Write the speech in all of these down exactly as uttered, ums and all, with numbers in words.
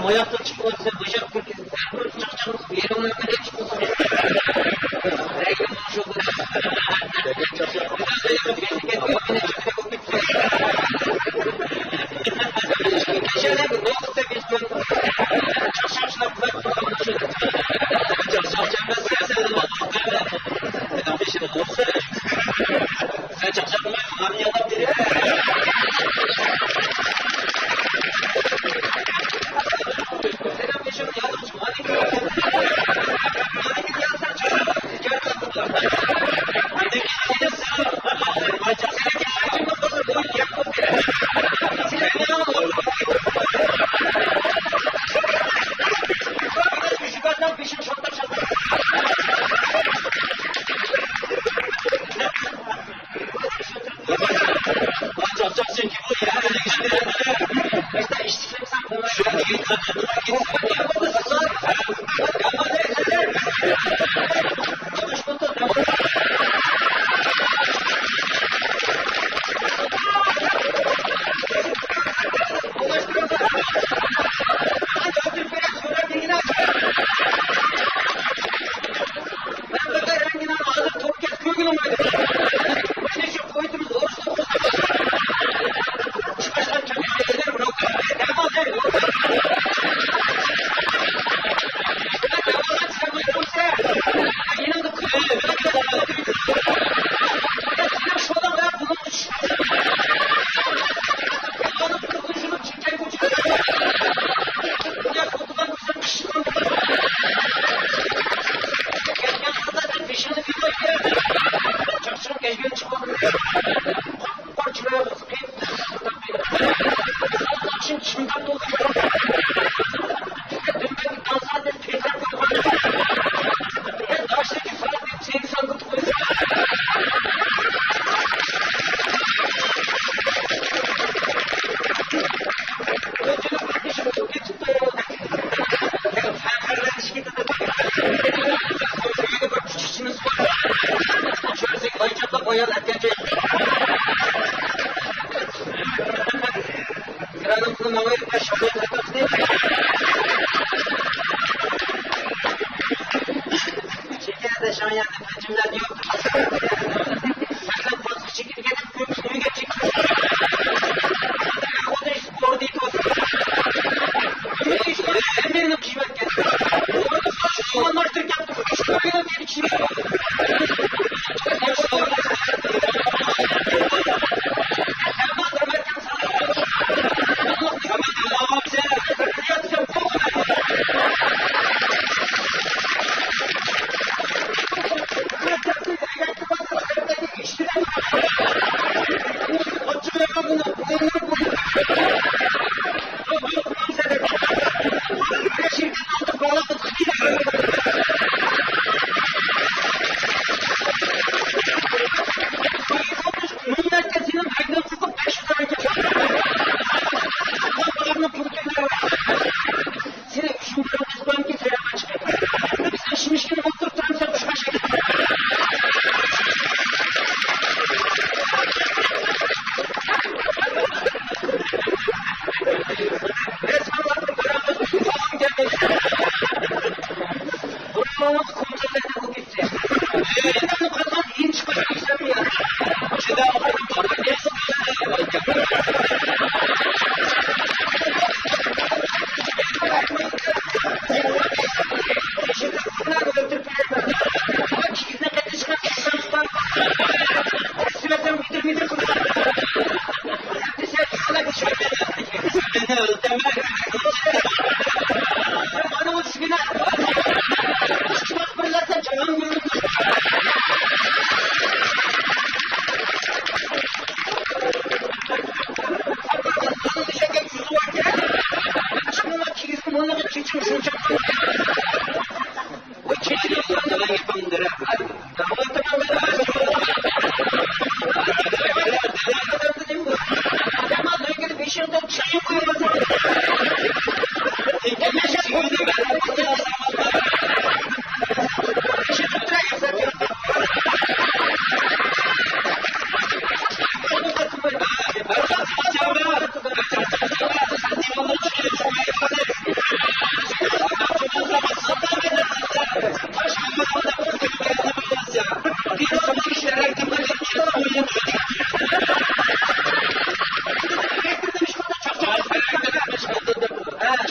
ئاياقتىن چىقىپ ئۆتسە، بوشاپ كىرگىن. ھەر بىر چاقچاقلىق يېرىڭلاردا ھېچ بولسا.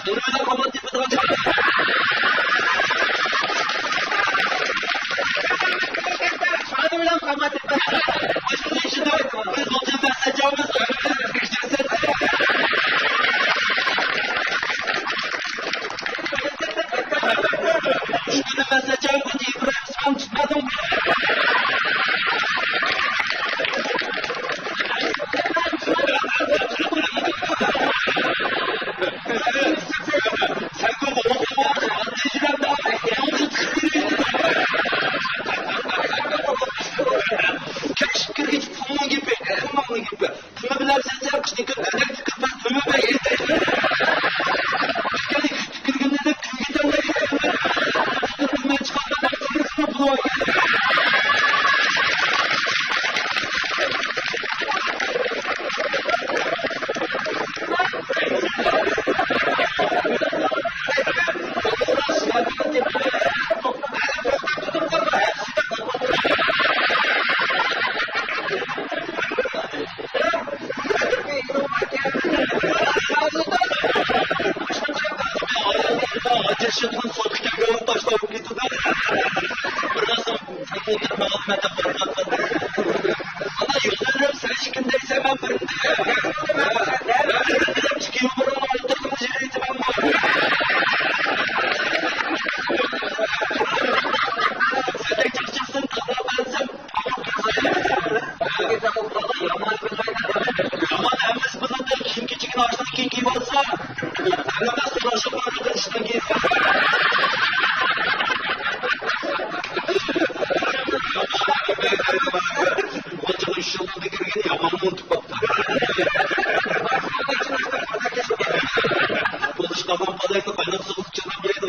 ئۇنى بىلەن قامات تېپىدىغان چاغ. شۇنى بىلەن قامات تېپىدىغان. بىز بۇ جىم مەسەلچەمىز. شۇنى مەسەلچەم بۇ ئىبراھىم ئىسمام تۇتمادىڭ. كىرگۈچە پۇلنىڭ گېپى، پۇلنىڭ گېپى. پۇلى بىلەن سەن قىشنى كۆپ، ئەدەپ كۆپ، پۇلى بىلەن يېتەر. كىرگۈچە كۈنگە تەڭلەپ، مەن چىقارغان پۇلى بار. ئاجرىشىدىغان سوتقا كەلگەن تاشلاپ كېتىدۇ. بىر نەرسە ئانا يوللىرىم سەن ئىككىنى دەيسەن، مەن بىرنى دەيمەن. ئىككى يول بۇرۇن ئولتۇردۇم، يۈرۈپ كېتىمەن. سەندەك چاقچاقسىز تاقلاپ مەنسەم، يامان ئەمەس بۇنىڭدا كىيىم-كېچەكنى ئاشتىن كېيىن كىيىۋالسا، ئەمەس سوراشقا بارىدۇ ئىشتىن كېيىن. ئۇچىغا ئۈچ يىلدىن كىرگىنى ياماننى ئۇنتۇپ قاپتۇ. بولۇشقا قالغان پالاينى قايناق سۇغا چىللاپ يەيدۇ.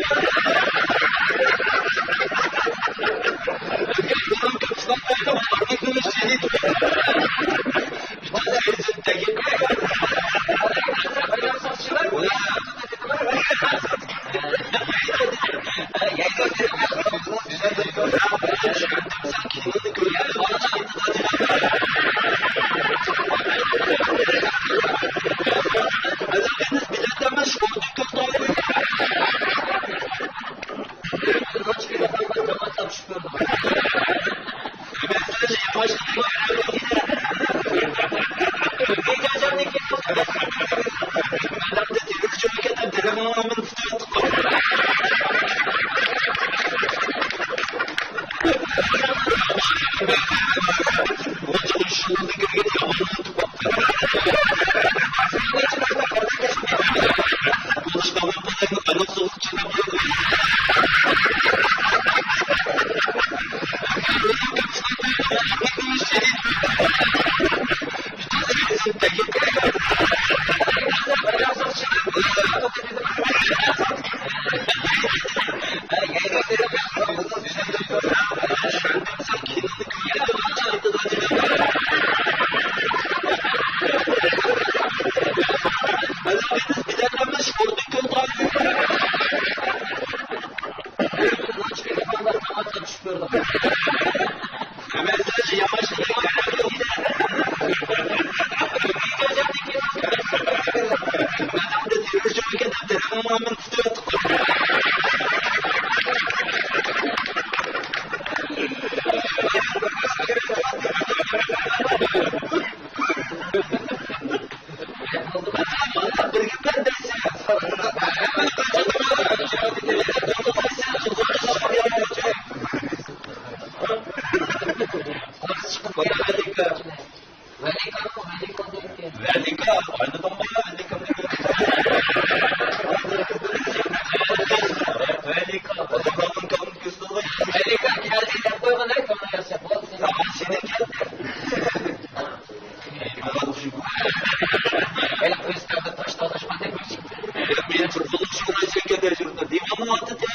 ۋەلىكا، ئاينىدىڭمۇ يا، ۋەلىكا؟ ۋەلىكا، ۋەلىكا كەلدى دەپ قويغىن، ئەي، كۆڭلۈڭ يارىسا، بولدى. يامان سېنىڭ كەلدى. مانا شۇ. ھېلى ئۆز كەلدى، تاش تالاشقاندەك بولۇپ چىقتى. مېنى تۇرغۇزۇپ شۇ رايسەن كەتەي شۇردا. دىۋاننىڭ ئالدىدا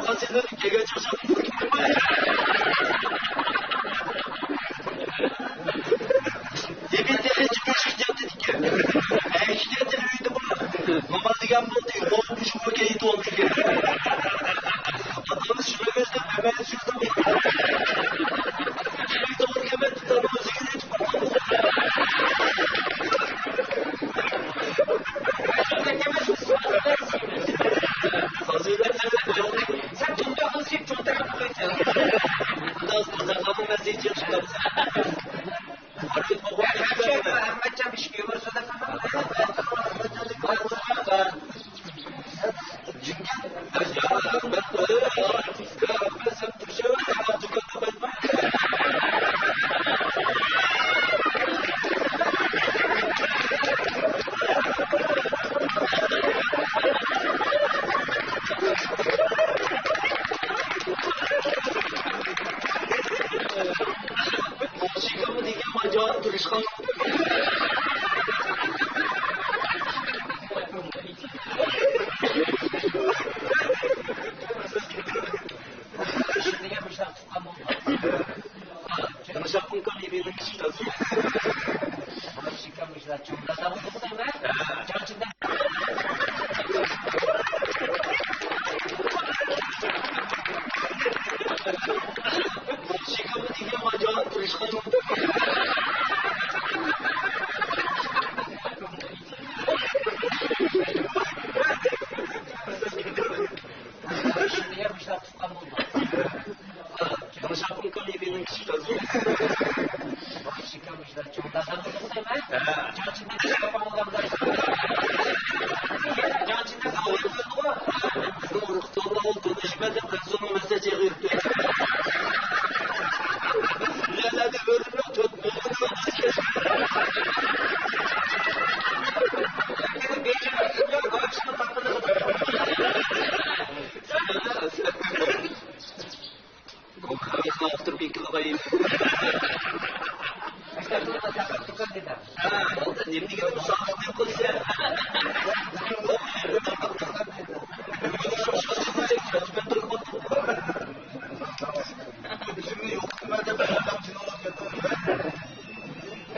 قازىلىرى كەلگەن چاغدا دېبىتى ئىچ بېشىك ياتىدىكەن. ئەيشىكى ياتىدىكەن. نومۇر دېگەن بولدى، ئوغۇل بېشىغا كەيتى بولدى. ئاتىمىز شۇنى كۆزلەپ، ئەمەلىي سۆزلەپ. شۇنى توغرا ئەمەس، تۇتامىز، يىگىت ئېيتىپ قويدۇق. سەن چوڭ تاقىلىشىپ، چوڭ تاقىلىپ قويسەن. ئۇنداق بولسا، بازارلارمۇ مەززە يېتىشىپ قالىدۇ.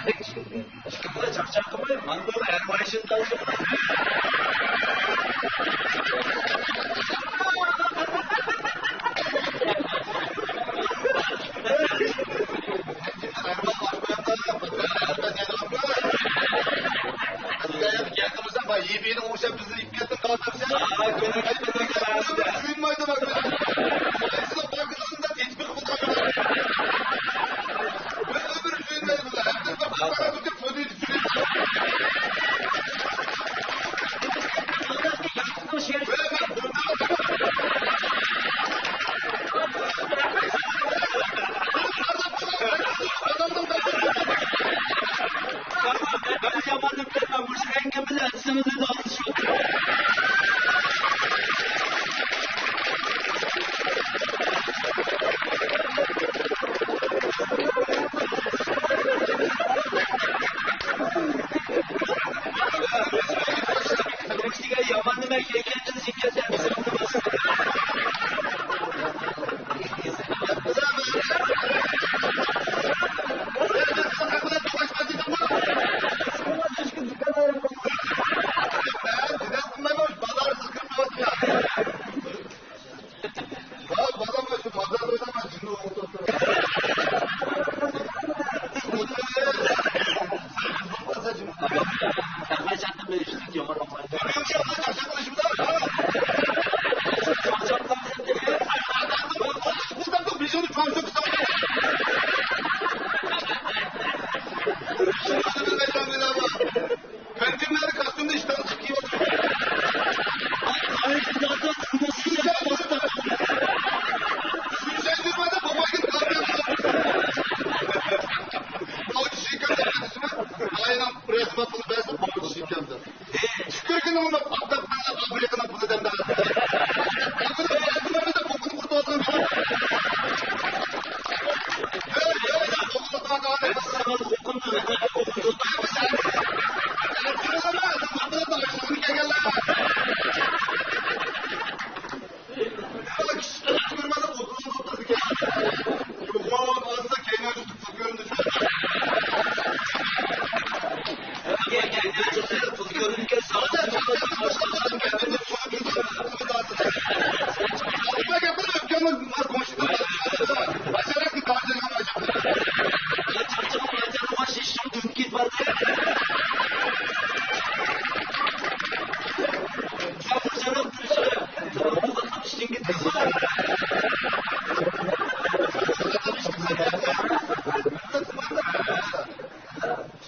ئىككىڭلار چاقچاق قىلماي، مانا بۇ ئەرۋايىشىنى تاۋۇشۇڭلار. ئەرۋاھ ئاشقوياقلار، ئەرۋاھ يەنە ئاشقوياق. يېپىنى ئوڭشاپ بىزنى يىپ كەتتىڭ، قالدىڭ سەن. سۆيۈنمەيدۇ، بەك. بىز ئۆمۈر سۆيۈنمەيدۇ، بۇلار. ھەمدە بىر قارا كۆكتە پۇدىدە سۆيۈنمەيدۇ.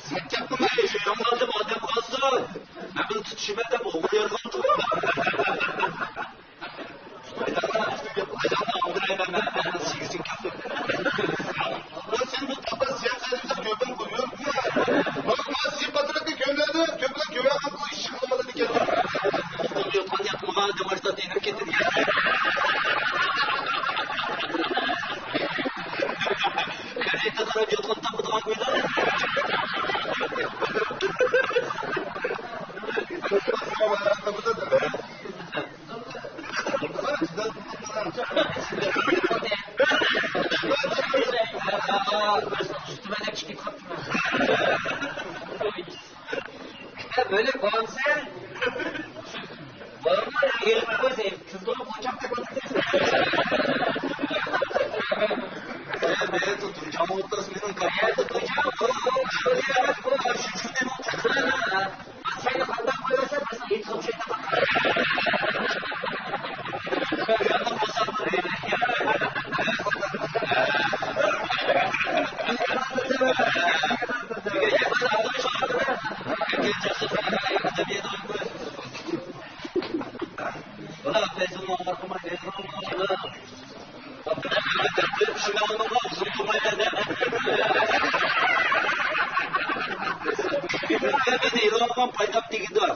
سەت گەپ قىلماي، شۇ ياڭلاردىن ئادەم قالسۇن. مەن بۇنى تۇتۇشىمەن دەپ ئوغرى يارىغانتىغۇ. ئايداڭلار، ئايداڭلار، ئالدىرايمەن مەن، مەن سىگىزىنكى. سەن بۇ تاپا سىياسەتنى كۆپۈم قىلىۋېرىپلا. بۇ سىياسەتنى كۆپلەردە، كۆپلەر كۆرۈۋاتقان بۇ ئىشنى قىلىۋاتىدىكەن. ئولتۇرۇپ ياتقان ياتمىغان دېماشتا تېنىپ كېتىدىكەن. گازېتكە قاراپ ياتقان تاپىدىغان كۆيدى. بۆلەك بولسا، بولماي يېرىپ قويسا، تېز بولۇپ ئوچاقتا كۆتۈرۈپ. مېنىڭ تۇرجام ئولتۇرسا، مېنىڭ كاپالىتىم. سەن قانداق قويۇۋەتسەڭ، بىزنىڭ ھېيتقىپ شۇنداق. پايداپ دېگىدۇ.